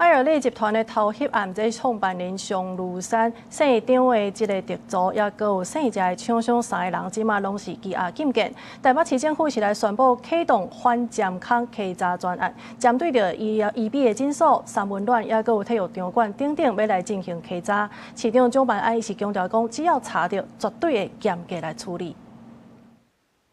愛爾利集團的偷翕案，這創辦人尚如山姓張的這个特助，也閣有姓謝的廠商三個人，這馬攏是羈押禁見。台北市政府是來宣布啟動反針孔稽查專案，針對著醫醫美的診所、三溫暖，也閣有體育場館等等，欲來進行稽查。市長蔣萬安是強調講，只要查著，絕對會嚴格來處理。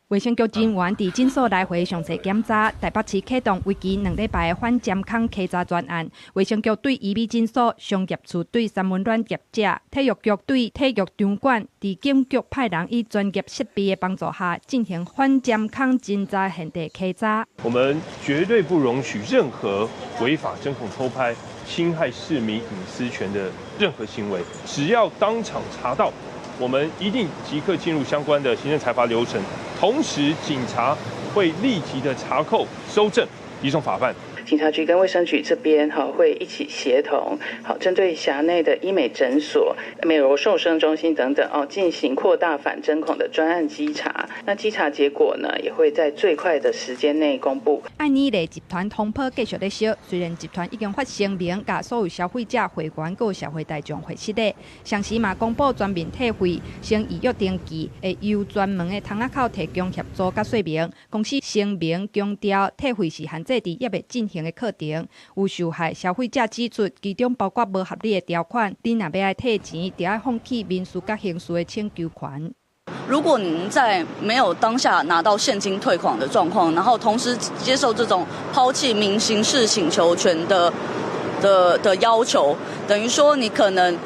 衛生局人員佇診所來回詳細檢查，台北市啟動為期2禮拜的反針孔稽查專案。衛生局對醫美診所、商業處對三溫暖業者、體育局對體育場館，佇警局派人以專業設備的幫助下，進行反針孔偵查現地稽查。我們絕對不容許任何違法針孔偷拍、侵害市民隱私權的任何行為。只要當場查到，我們一定即刻進入相關的行政裁罰流程。同時，警察會立即的查扣、搜證、移送法辦。警察局跟衛生局這邊哈會一起協同，好針對轄內的醫美診所、美容瘦身中心等等哦，進行擴大反針孔的專案稽查。那稽查結果呢，也會在最快的時間內公布。愛爾利集團風波繼續咧燒，雖然集團已經發聲明，共所有消費者、會員佮社會大眾回失禮，同時嘛公布全面退費，先預約登記，會由專門的窗仔口提供協助佮說明。公司聲明強調，退費是限制佇猶未進行的課程。有受害消費者指出，其中包括無合理的條款，你若欲愛退錢，著愛放棄民事佮刑事的請求權。如果您在沒有當下拿到現金退款的狀況，然後同時接受這種拋棄民刑事請求權的要求，等於說你可能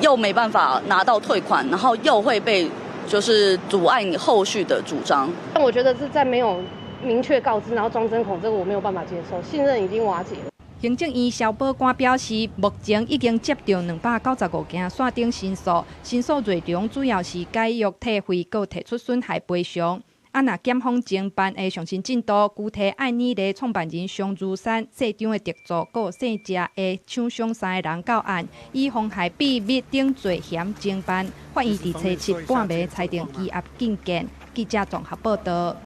又沒辦法拿到退款，然後又會被就是阻礙你後續的主張。但我覺得是在沒有明確告知，然後裝針孔，這個我沒有辦法接受，信任已經瓦解了。行政院消保官表示，目前已經接著295件線頂申訴，申訴內容主要是解約退費，閣提出損害賠償。啊，若檢方偵辦的上新進度，具體愛爾利創辦人尚如山、姓張的特助，閣姓謝的廠商三个人到案，以妨害秘密等罪嫌偵辦。法院佇初七半暝裁定羈押禁見。記者綜合報導。